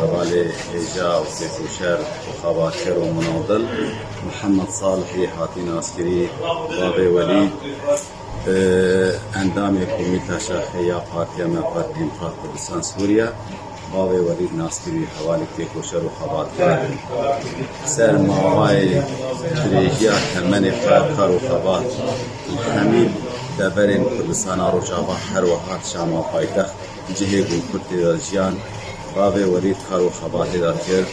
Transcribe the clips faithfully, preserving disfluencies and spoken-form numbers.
Hevalê hêja û têkoşer û xebatkar û munadil Mihemed Salihî hatî naskirî Bavê Welîd, e, endamê Komîta Şaxê ya Partiya Me, Partiya Demokrat Kurdistan Sûriye. Bavê Welîd naskirî hevalê têkoşer û xebatkar e. Ser mawayê dirêjiya temenê xwe kar û xebat li hemî deverên Kurdistana Rojava, her wiha Şama paytext, cihê ku Kurd tê de jiyan, Bavê Welîd kar û xebatê de kir.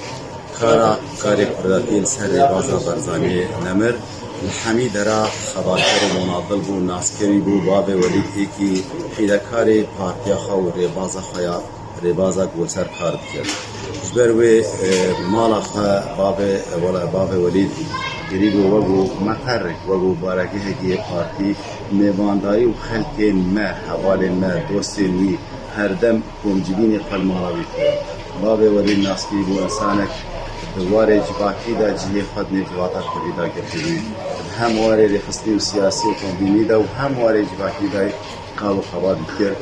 Kara, karê Kurdatiyê li ser rêbaza Barzaniyê nemir. Li hemî dera xebatkar û munadil bû, naskerî bû. Bavê Welîd êkî xîrekarê partiya xwe û rêbaza xwe ya, rêbaza ku ser kar dikir. Ji ber wê, e, mala xwe bavê, e, wela bavê Welîd girî bû wekû meqerek, wekû baregehekî yê partî, mêvandayî û xelkên me, hevalên me, dostên wî, herdem komcivînê xwe li mala wî kirin. Bavê Welîd naskirî bû însanek di warê civakî de cihê xwe di nêv civata kurdî de girtibû. Di hem warê rêxistinî û siyasî û tanzîmî de û hem warê civakî de kar û xebat dikir.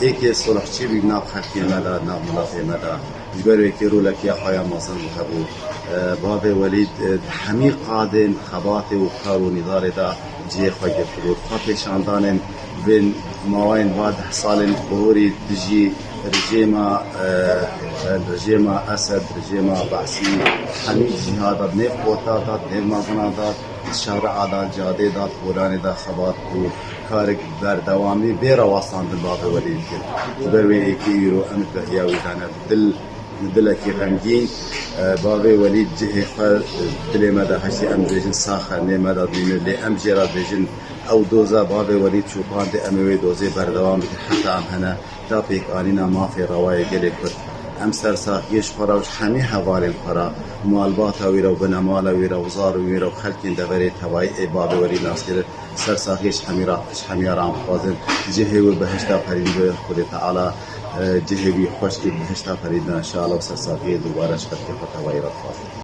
Êkê sulhçî bû di nav xelkê me de, di nav miletê me de. Ji ber wê êkê rolekî ya xwe ya mezin bû hebû. E, Bavê Welîd, e, di hemî qadên xebatê û kar û nîzarê de cihê xwe girtibû. Xwe pêşandanên vên mawayên va deh salên qurûrî dijî rejêma, e, e, rejêma Esed, rejêma Behsî, hemî cîha de, nêv kota de, nêv mezina de, şari'a de, cadê de, polanê de xebat û karek berdewamî bê rawestandin Bavê Welîd kir. Ji ber wê êkê îro em dihiya wî dane dil, dilekî xemgîn, e, Bavê Welîd cihê xwe dilê me de hiştî, em dibêjin sax e, nê me de dimîne, lê em jê re dibêjin ew doza Bavê Welîd çûpandê, em ê wê dozê berdewam bikin heta em hene da pêkanîna mafê rewayê gelê Kurd. Em sersaxiyê ji xwe re û ji hemî hevalên xwe re, malbata wî re û binemala wî re û zarên wî re û xelkên deverê tevayî ê Bavê Welîd naskirin, sersaxiyê ji hemî re, ji hemiya re em dixwazin. Cihê wî bihişta perîn be, Xwedê Teala, e, cihê wî xweş kê, bihişta perîn be înşallah û sersaxiyê dubare ji xelkê xwe tevayî re dixwazin.